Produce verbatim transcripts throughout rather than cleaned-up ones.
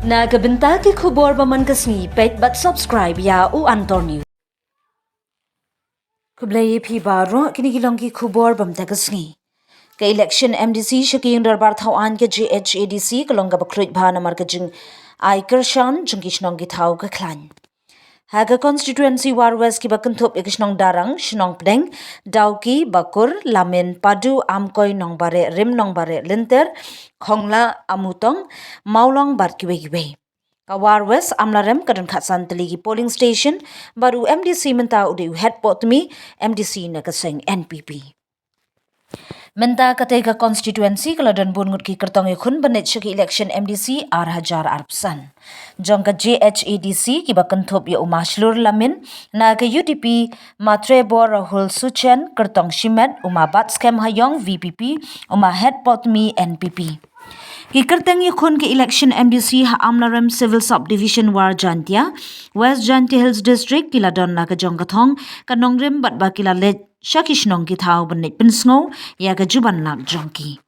Na ka bynta ki khubor ba man ka sngi, peit bad subscribe ïa u Antor News. Khublei ïa phi baroh, kine ki long ki khubor ba mynta ka sngi. Ka election M D C sha ka ïing dorbar thaw aiñ ka J H A D C ka long kaba khluit bha namar ka jingai kyrshan jong ki shnong ki thaw ka khlaiñ. Ha ka constituency War West kiba kynthup ïa ka shnong Darrang, shnong Pdeng, Dawki, Bakur, Lamin, Padu, Amkoi, Nongbare, Rim Nongbare, Lynter, Khongla, Amutong, Mawlong bad kiwei kiwei. Ka War West Amlarem ka don khatsan tylli ki polling station bad u M D C mynta u dei u Head Potmi, M D C na ka seng N P P. Mynta katei ka constituency ka la don bun ngut ki kyrtong ïakhun ban leit sha ka election M D C ar hajar arphew san. Jong ka J H A D C kiba kynthup ïa u Ma Shlur Lamin, na ka U D P Ma Trebor Rahul Suchen, kyrtong shimet, u Ma Batskhem Hayong V P P, u Ma Head Potmi N P P. Ki kyrteng ïakhun ka election M D C ha Amlarem Civil Subdivision War Jaintia, West Jaintia Hills District ki la don la ka jong ka thong, ka nongrim bad ba ki la leit sha ki shnong ki thaw ban leit pynsngew ïa ka juban lak jong ki.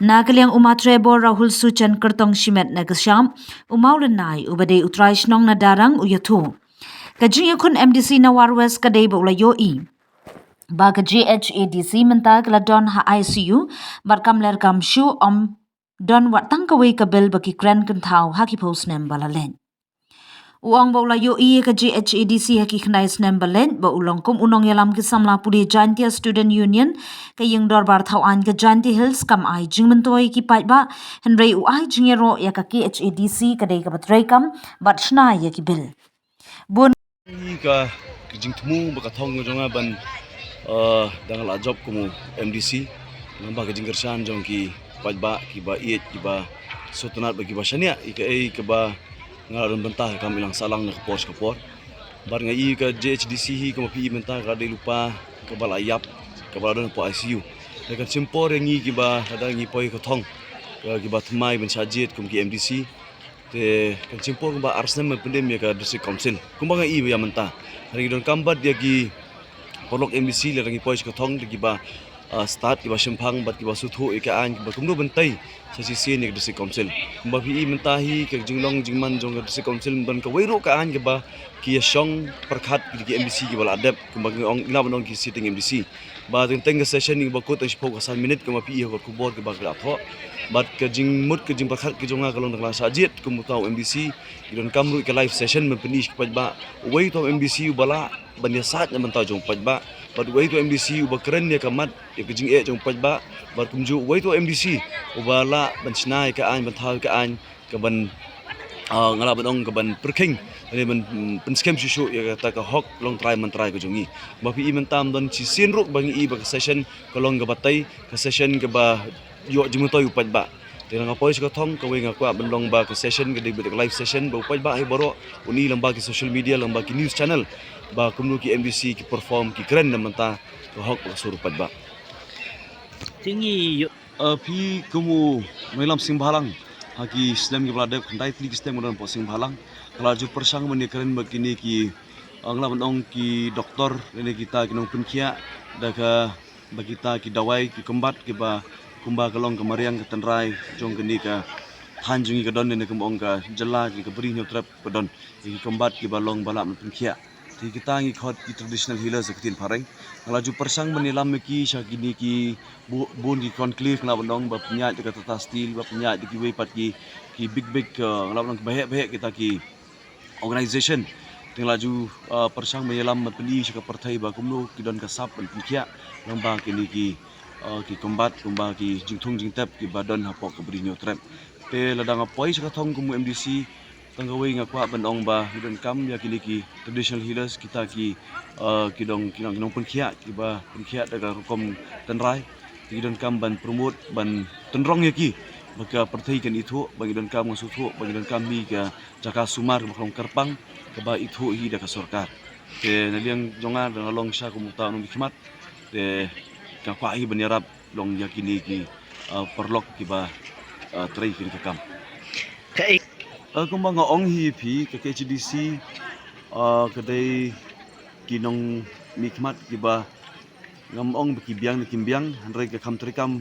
Na ka liang u Ma Trebor Rahul Suchen, kyrtong shimet na ka shap, u Ma Lynnai uba dei u trai shnong na Darrang u ïathuh. Ka jingïakhun M D C na War West ka dei ba u la ïohi ba ka J H A D C mynta ka la don ha I C U bad kam ler kam shuh, ym don wat tang kawei ka bill ba ki kren kynthaw ha ki phew snem ba la leit. U ong ba u la ïohi ïa ka J H A D C ha ki khyndai snem ba leit, ba u long kum u nongïalam ki samla pule Jaintia Student Union, ka ïing dorbar thaw aiñ ka Jaintia Hills kam ai jingmyntoi ïa ki paidbah, hynrei u ai jingïaroh ïa ka K H A D C ka dei kaba treikam bad shna ïa ki bill. Bun Ngi ka, ka jingthmu ba ka thong ka jong nga ban, eh, dang la jop kum u M D C, namar ka jingkyrshan jong ki paidbah kiba ïeit, kiba sngewtynnat bad kiba shaniah ïa kaei kaba nga la don bynta ha ka kam ïalang sahlang na ka por sha ka por. Bad nga i ka J H A D C hi, kumba phi i mynta, ka dei lypa kaba la ïap, kaba la don hapoh I C U. Te kan shim por ïa ngi kiba, lada ngi poi ka thong, ka, kiba thymmai ban shah jied kum ki M D C. Te kan shim por kumba ar snem ban pyndem ïa ka District Council, kumba nga i ïa mynta. Hynrei ngi donkam bad ïa ki paralok M D C lada ngi poi sha ka thong, da kiba, ah, stad, kiba shemphang bad kiba sngewthuh ïa ka aiñ, kiba kumno ban tei sa shisien ïa ka District Council. Kumba phi i mynta hi, ka jinglong jingman jong ka District Council ban kawei ruh ka aiñ kaba ki ïa shong pyrkhat ki, ki M D C kiba la dep, kumba ngi ong, ngi lah ban ong ki sitting M D C. Ba teng teng ka session ngi ba kut tang shiphew ka san minit, kumba phi i ha ka khubor kiba ka la thoh. Bad ka jingmut ka jingpyrkhat ka jong nga ka long da ka la shah jied kum uta u M D C, ngi donkam ruh ïa ka live session ban pyni sha ki paidbah. Uwei uta u M D C uba lah ban ïasaid na bynta jong u paidbah. Bad uwei uta u M D C uba kren ïa ka mat, ïa ka jingeh jong u paidbah. Bad kumjuh uwei uta u M D C uba lah ban shna ïa ka aiñ, ban thaw ïa ka aiñ, kaban, ah, nga lah ban ong kaban pyrkhing, lane ban, mm, pynskhem shuh shuh ïa kata ka hok longtrai mantrai ka jong ngi. Ba phi i mynta ym don shisien ruh ba ngi i ba ka session ka long kaba tei, ka session kaba ïoh jingmyntoi u paidbah. Te lada nga poi sha ka thong, kawei nga kwah ban long ba ka session ka dei beit ka live session, ba u paidbah hi baroh un i lyngba ki social media, lyngba ki news channel, ba kumno ki M D C ki perform, ki kren na bynta ka hok ka sur u paidbah. Te ngi ïoh Ah, phi kum u nongïalam seng bhalang ha ki snem kiba la dep, khyndai tylli ki snem nga don hapoh seng bhalang, nga la ju pyrshang ban ïakren bad kine ki, ah, nga lah ban ong ki doktor lane kita ki nongpynkhiah, da kaba kita ki dawai, ki kymbat kiba kumba ka long ka mariang ka tynrai jong kane ka thaiñ jong ngi ka don, lane kumba ong ka jylla, kane ka Bri Hynñiewtrep ka don. Ïa ki kymbat kiba long ba lah ban pynkhiah. Te kita ngi khot ki traditional healers ha ka ktien phareng. Nga la ju pyrshang ban ïalam ïa ki sha kine ki bu-, bun ki conclave, nga lah ban ong, ba pynïaid da ka Tata Steel, ba pynïaid da kiwei pat ki, ki big big, uh, nga lah ban ong, ki baheh baheh kita ki organization. Te nga la ju, uh, pyrshang ban ïalam ban pyni sha ka pyrthei ba kumno ki don ka sap ban pynkhiah lyngba kine ki, uh, ki kymbat, lyngba ki jingthung jingtep kiba don hapoh ka Bri Hynñiewtrep. Te lada nga poi sha ka thong kum u M D C, tang kawei nga kwah ban ong ba ngi donkam ïa kine ki traditional healers, kita ki, uh, ki dong, ki nong, ki nongpynkhiah, kiba pynkhiah da ka rukom tynrai. Ngi donkam ban promote, ban tynrong ïa ki, ba ka pyrthei kan ithuh ba ngi donkam, nga sngewthuh ba ngi donkam hi ka jaka sumar kaba long kyrpang, kaba ithuh hi da ka sorkar. Te na liang jong nga, lada nga long sha kum uta u nongmihkhmat, te nga kwah hi ban ïarap long ïa kine ki, uh, paralok kiba, uh, trei kine ki kam. Ka i- Uh, kumba nga ong hi ïa phi, ka K H A D C, uh, ka dei ki nongmihkhmat kiba ngam ong ba ki biang ne kim biang, hynrei ka kham treikam,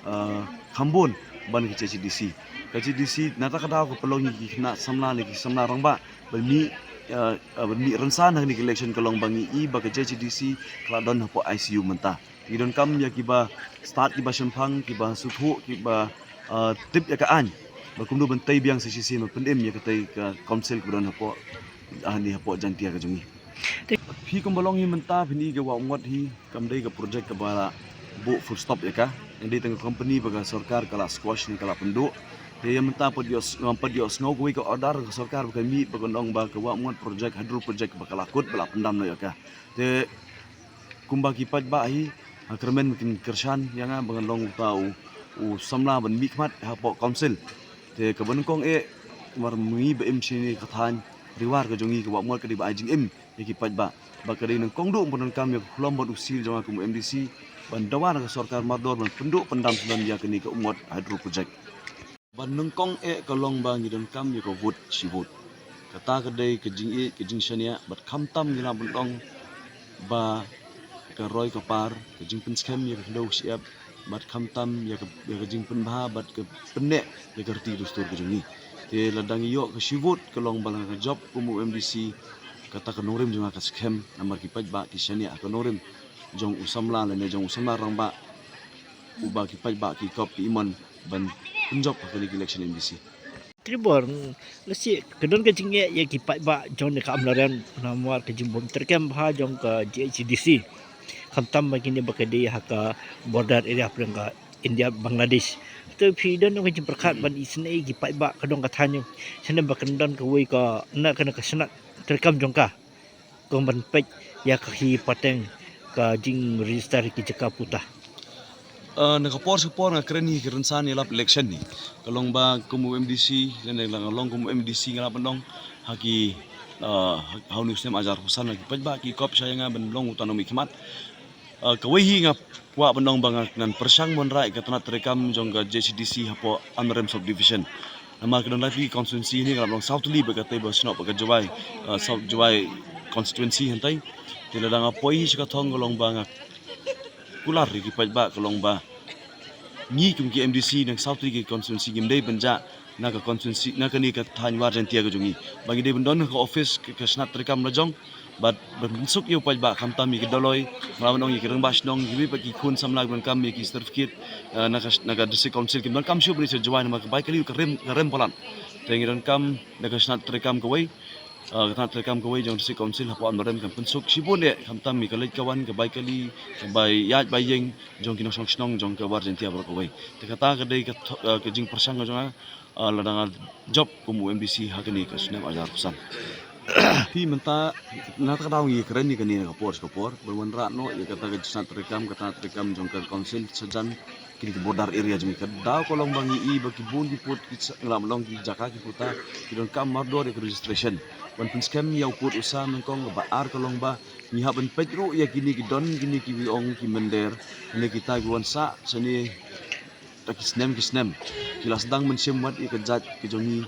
uh, kham bun ban ka K H A D C. Ka J H A D C na kata ka daw ka pynlong ïa ki khynnah samla ne ki samla rangbah ban mih, eh, eh, ban mih rynsan ha kane ka election ka long ba ngi i ba ka J H A D C ka la don hapoh I C U mynta. Ngi donkam ïa kiba stad, kiba shemphang, kiba sngewthuh, kiba, eh, tip ïa ka aiñ ba kumno ban tei biang sa shisien ban pynim ïa katei ka council kaba don hapoh, ah, ne hapoh Jaintia ka jong ngi. Phi kumba long hi mynta phin i ka Wah Umngot hi kam dei ka project kaba la buh full stop ïa ka. Ngi dei tang ka company ba ka sorkar ka la squash ne ka la pynduh. Te ïa mynta pat ïoh s-, ngam pat ïoh sngew kawei ka order ka sorkar ba ka mih ba ka ong ba ka Wah Umngot project, hydro project ba ka la kut ba la pyndam noh ïa ka. Te kumba ki paidbah hi, ha, kyrmen kin kyrshan ïa nga ba ngan long uta u, u samla ban mihkhmat hapoh council. Te kaba nyngkong eh, mar mynta ba im shane ka thaiñ Ri War ka jong ngi, ka Wah Umngot ka dei ba ai jingim ïa ki paidbah. Ba ka dei nyngkong duh ban donkam ïa ka khlem bad u sir jong nga kum M D C ban dawa na ka sorkar mardor ban pynduh pyndam sdang ïa kane ka Umngot hydro project. Ban nyngkong eh ka long ba ngi donkam ïa ka vote shi vote. Kata ka dei ka jingïeit, ka jingshaniah, bad khamtam ngi lah ban ong ba ka roi ka par, ka jingpynskhem ïa ka khyndew ka shyiap, bad khamtam ïa ka, ïa ka jingpynbha bad ka pynneh ïa ka riti dustur ka jong ngi. Te lada ngi ïoh ka shi vote ka long ba la ka jop kum u M D C, kata ka nongrim jong nga ka skhem, namar ki paidbah ki shaniah ka nongrim jong u samla lane jong u samla rangbah uba ki paidbah ki kop ki imon ban pynjop ha kane ka election M D C. Tribor, lehse ka don ka jingeh ïa ki paidbah jong ne ka Amlarem namar ka jingbym treikam bha jong ka J H A D C. Khamtam ba kine ba ka dei ha ka border area pyrshang ka India Bangladesh. Te phi don ka jingpyrkhat ban isynei ki paidbah ka don ka thaiñ shane ba kan don kawei ka, na kane ka shnat treikam jong ka. Kong ban peit ïa ka hi pateng ka jingregister ki jaka puta. Eh, na ka por sha por nga kren hi ki rynsan ïalap election hi. Ka long ba kum u M D C, lane la nga long kum u M D C nga lah ban ong ha ki, eh, ha u snem hajar arphew san ha ki paidbah ki kop sha ïa nga ban long uta u nongmihkhmat. Eh, kawei hi nga kwah ban ong ba nga ngan pyrshang ban rah ïa ka tnat treikam jong ka J H A D C hapoh Amlarem Subdivision. Namar ka don lai tylli ki constituency ne, nga lah ban ong saw tylli bad katei ba snoh bad ka Jowai, eh, South Jowai constituency hynrei. Te lada nga poi hi sha ka thong ka long ba nga kular ïa ki paidbah ka long ba ngi kum ki M D C na saw tylli ki constituency ngim dei ban jah na ka constituency, na kane ka thaiñ War Jaintia ka jong ngi. Ba ngi dei ban don ka office ka, ka shnat treikam la jong. Bad ban pynsuk ïa u paidbah khamtam ïa ki dolloi, nga lah ban ong ïa ki rangbah shnong, kiwei pat ki khun samla kiba donkam ïa ki certificate, eh, na ka, na ka District Council, kim donkam shuh ban ïa sha Jowai namar ka bai kali ka rem, ka rem palat. Te ngi donkam na ka shnat treikam kawei, eh, ka tnat treikam kawei jong District Council hapoh Amlarem kan pynsuk shibun eh khamtam ïa ka leit ka wan, ka bai kali, ka bai ïaid bai ïeng jong ki nongshong shnong jong ka War Jaintia baroh kawei. Te kata ka dei ka tho-, eh, ka jingpyrshang ka jong nga, ah, lada nga jop kum u M D C ha kane ka snem hajar arphew san. Te mynta na kata ka daw ngi kren ïa kane na ka por sha ka por ban wanrah noh ïa kata ka tnat treikam, ka tnat treikam jong ka council shajan kine ki border area jong ngi. Ka daw ka long ba ngi i ba ki bun ki pud ki sa-, nga lah ban ong ki jaka ki puta ki donkam mardor ïa ka registration. Ban pynskhem ïa u pud u sam nyngkong, kaba ar ka long ba ngi hap ban peit ruh ïa kine ki don kine kiba ong ki mynder, kine kita kiba wan sah shane da ki snem ki snem. Ki la sdang ban shim wat ïa ka jait ka jong ngi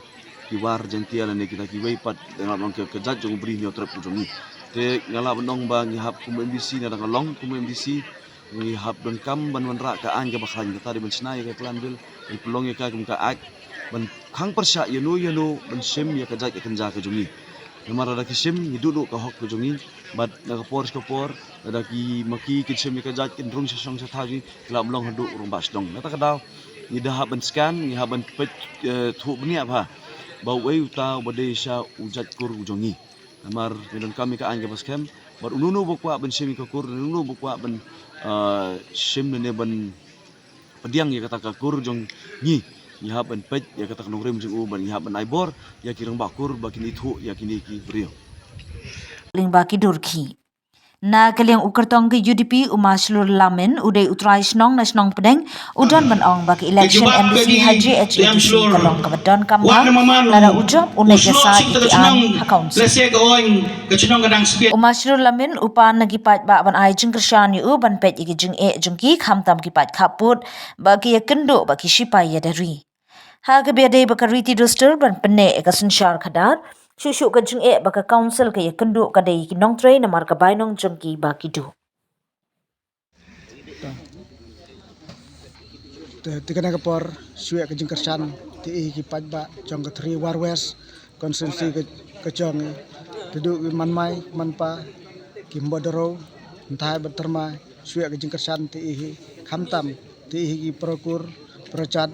ki War Jaintia lane kita kiwei pat, nga lah ban ong ka, ka jait jong u Bri Hynñiewtrep ka jong ngi. Te nga lah ban ong ba ngi hap kum M D C, na da nga long kum M D C, ngi hap donkam ban wanrah ka aiñ kaba khlaiñ, kata dei ban shna ïa ka clan bill, ban pynlong ïa ka kum ka act, ban khang pyrshah ïano ïano ban shim ïa ka jait ka kynja ka jong ngi. Namar lada ki shim ngi duh duh ka hok ka jong ngi. Bad na ka por sha ka por lada ki ma ki kin shim ïa ka jait, kin rung sha shong sha thaw jong ngi, ki lah ban long haduh u rangbah shnong. Na kata ka daw ngi da hap ban scan, ngi hap ban peit, eh, thuh bniah bha ba uei uta uba dei sha u jait kur u jong ngi. Namar ngi donkam ïa ka aiñ kaba skhem. Bad uno uno uba kwah ban shim ïa ka kur, uno uno uba kwah ban, eh, shim lane ban pdiang ïa kata ka kur jong ngi, ngi hap ban peit ïa kata ka nongrim jong u, bad ngi hap ban ai bor ïa ki rangbah kur ba kin ithuh ïa kine ki briew. Lyngba ki dur khih. Na ka liang u kyrtong ka U D P, u Ma Shlur Lamin, u dei u trai shnong na Shnong Pdeng, u don ban ong ba ka election M D C ha J H A D C ka long kaba donkam bha, lada u jop un ïasaid ïa ki aiñ ha council. U Ma Shlur Lamin u pan na ki paidbah ban ai jingkyrshan ïa u ban peit ïa ki jingeh jong ki, khamtam ki paid khappud ba ki ïakynduh bad ki shipai ïada ri. Ha kaba ïadei bad ka riti dustur ban pynneh ïa ka synshar khadar, shuh shuh ka jingeh ba ka council ka ïakynduh ka dei ïa ki nongtrei namar ka bainong jong ki ba ki duh. Te, te kane ka por shuh ïa ka jingkyrshan Te i hi ki paidbah jong ka Three War West constituency ka, ka jong i. Te duh ki manmai manpa, ki mbodarow, nthai bad tyrma, shuwa ka jingkyrshan te i hi, khamtam te i hi ki parakur, parajat,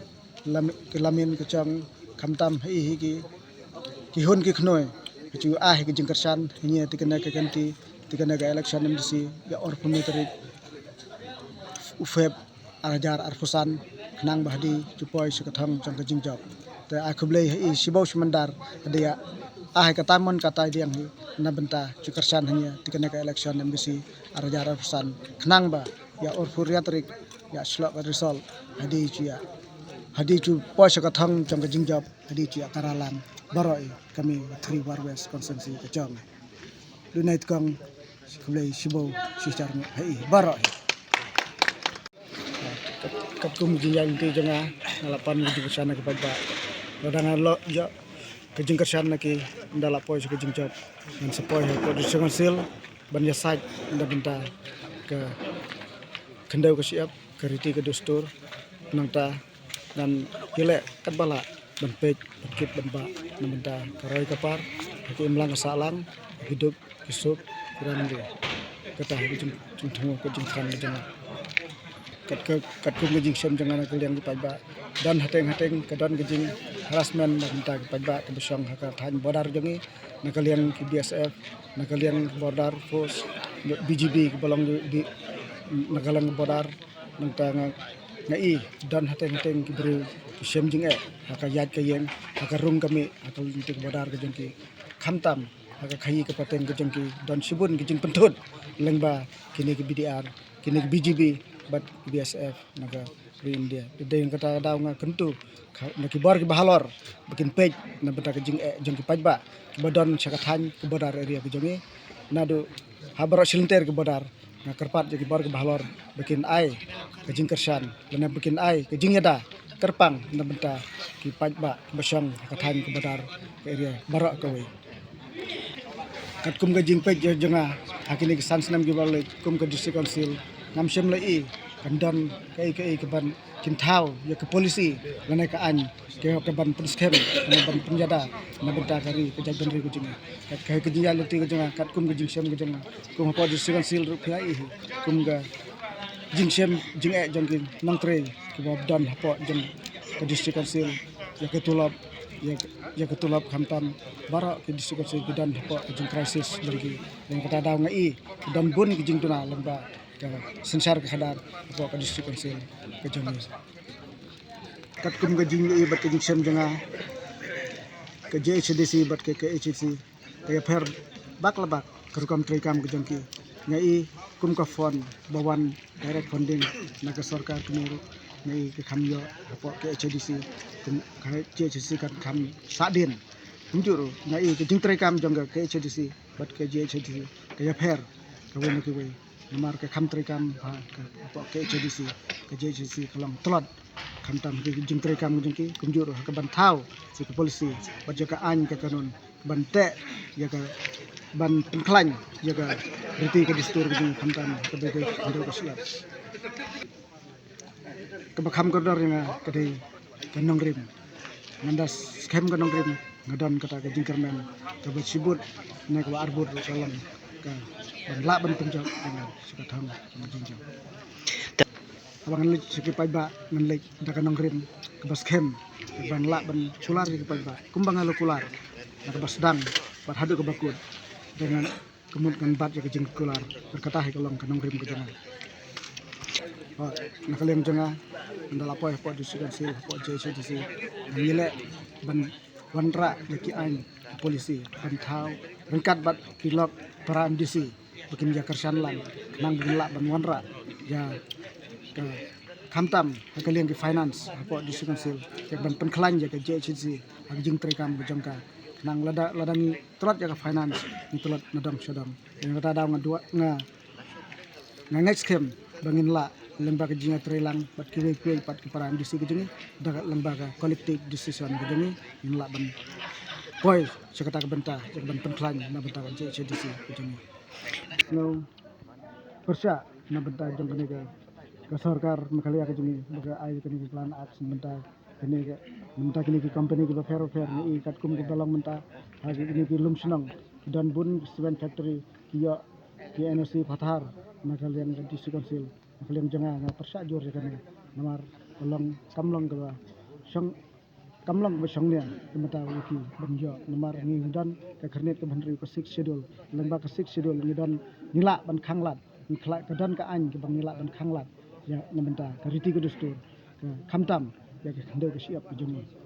lam, ki lamin ka jong, khamtam i hi ki, ki hun ki khnoi, ki ju ai hi ki jingkyrshan, hynne te kane ka kynti, te kane ka election M D C, ïa arphew hynñiew tarik u Feb, ar hajar arphew san, khnang ba hadien ju poi sha ka thong jong ka jingjop. Te ai khublei ha i shibun shimandar, hadien ïa, ai ka tai mon ka tai diang hi, na bynta ju kyrshan hynne, te kane ka election M D C, ar hajar arphew san, khnang ba, ïa arphew hynriew tarik, ïa shlok ka result, hadien ju ïa, hadien ju poi sha ka thong jong ka jingjop, hadien ju ïa kara lang, baroh i, kami Three War West constituency ka jong. Duna i tkong, khublei shibun, shisar ngi, ha i, baroh i. Kat, katkum ka jingïaid lynti jong nga, nga la pan ka jingkyrshan na ki paidbah. Lada nga la ïoh ka jingkyrshan na ki, ynda la poi sha ka jingjop. Ngan sa poi ha ka District Council, ban ïasaid, na bynta ka khyndew ka shyiap, ka riti ka dustur, nangta, ngan ïaleh katba lah, ban peit, ban kit, ban bah, na bynta ka roi ka par, ha ka imlang ka sahlang, ha ki duk, ki suk, ki rangli. Kata hi ka jing, jingthmu, ka jingthrang ka jong nga. Kat ka, katkum ka jingshem jong nga na ka liang ki paidbah. Don hateng hateng, ka don ka jingharassment na ka bynta ki paidbah, kiba shong ha ka thaiñ border jong ngi, na ka liang ki B S F, na ka liang border force, B G B, kiba long bi, na ka liang border, nangta nga, nga i, don hateng hateng ki briew, ki shem jingeh, ha ka ïaid ka ïeng, ha ka rung ka mih, ha ka lynti ka border ka jong ki, khamtam, ha ka khaïi ka pateng ka jong ki, don shibun ki jingpynthut, lyngba kine ki B D R, kine ki B G B, bad ki B S F, na ka ri India. Te dei kata ka daw nga kyntu, ka, na ki bor kiba halor, ba kin peit, na bynta ka jingeh jong ki paidbah, kiba don sha ka thaiñ, ka border area ka jong ngi, naduh, ha baroh shi lynter ka border, nga kyrpad ïa ki bor kiba halor, ba kin ai, ka jingkyrshan, lane ba kin ai, ka jingïada, kyrpang, na bynta, ki paidbah, kiba shong, ha ka thaiñ ka border, ka area, baroh kawei. Katkum ka jingpeit jong nga, ha kine ki san snem kiba la leit, kum ka District Council, ngam shym la i, kan don, kaei kaei kaban, kin thaw, ïa ka policy, lane ka aiñ, ka, kaban pynskhem, lane ban pynïada, na bynta ka ri, ka jaitbynriew ka jong ngi. Kat ka, ka jingïaid lynti ka jong nga, katkum ka jingshem ka jong nga, kum hapoh District Council ruh phi ïa i hi, kum ka jingshem, jingeh jong ki nongtrei, kiba don hapoh jong ka District Council, ïa ka tulop, ïa, ïa ka tulop khamtam, baroh ki District Council ki don hapoh ka jingcrisis jong ki, ïa kata daw nga i, ki don bun ki jingduna lyngba ka synshar ka khadar, hapoh ka District Council ka jong ngi. Katkum ka jingïohi bad ka jingshem jong nga, ka J H A D C bad ka K H A D C, ka ïapher bak la bak, ka rukom treikam ka jong ki. Nga i kum ka fund, ba wan direct funding, na ka sorkar kmie ruh, nga i ka kham ïoh, hapoh K H A D C, kum ka J H A D C kan kham sahdien. Kumjuh ruh, nga i ka jingtreikam jong ka K H A D C, bad ka J H A D C, ka ïapher, kawei na kawei. Namar ka kham treikam, ha, ka, hapoh K H A D C, ka J H A D C ka long tlot. Khamtam ka jingtreikam jong ki, kumjuh ruh, ha kaban thaw, sha ka policy, bad ïa ka aiñ ka kanun, ban teh, ïa ka, ban pynkhlaiñ, ïa ka riti ka dustur ka jong ngi khamtam, ka beit ka khyndew ka shyiap. Kaba kham kordor ïa nga ka dei ka nongrim. Ngan da skhem ka nongrim, nga don kata ka jingkyrmen, kaba shibun, ne kaba arbud ruh ka long, kaban lah ban pynjop, ïa nga, sha ka thong, ka jingjop. Haba ngan leit sha ki paidbah, ngan leit da ka nongrim, kaba skhem, kaban lah ban kular ïa ki paidbah, kumba nga la kular, na kaba sdang, bad haduh kaba kut, da ngan ka mut ngan bat ïa ka jingkular, bad kata hi ka long ka nongrim ka jong nga. Hooid, na ka liang jong nga, ynda la poi hapoh District Council, hapoh J H A D C, ngan ïaleh ban wanrah ïa ki aiñ, ki policy, ban thaw, ryngkat bad ki lok para M D C, ba kin ïa kyrshan lang, khnang ba kin lah ban wanrah, ïa ka khamtam, ha ka liang ki finance, hapoh District Council, ïa ban pynkhlaiñ ïa ka J H A D C, ha ka jingtreikam ka jong ka, khnang lada, lada ngi tlot ïa ka finance, ngi tlot na dong sha dong. Ïa kata daw nga duwai, nga, nga ngeit skhem ba ngin lah lyngba ka jingïatreilang bad kiwei kiwei pat ki para M D C ka jong ngi, da lyngba ka collective decision ka jong ngi, ngin lah ban poi sha kata ka bynta, sha ka ban pynkhlaiñ na bynta ka J H A D C ka jong ngi. Nga pyrshah na bynta jong kane ka, ka sorkar Meghalaya ka jong ngi, ba ka ai kane ka plan action bynta kane ka Mynta kine ki company kiba pher bapher, ngi i katkum kiba long mynta ha kine ki lum shnong, ki don bun cement factory, ki ïoh ki N O C pathar na ka liang ka District Council. Na ka liang jong nga, nga pyrshah jur ïa kane, namar ka long, kam long kaba shong, kam long kaba shong nia ka mynta ïa ki ban ïoh, namar ngi don ka khyrnit kaba hynriew, ka Sixth Schedule. Lyngba ka Sixth Schedule ngi don, ngi lah ban khanglad, ngi khlad, ka don ka aiñ kaba ngi lah ban khanglad ïa na bynta ka riti ka dustur, ka khamtam ïa ka khyndew ka shyiap ka jong ngi.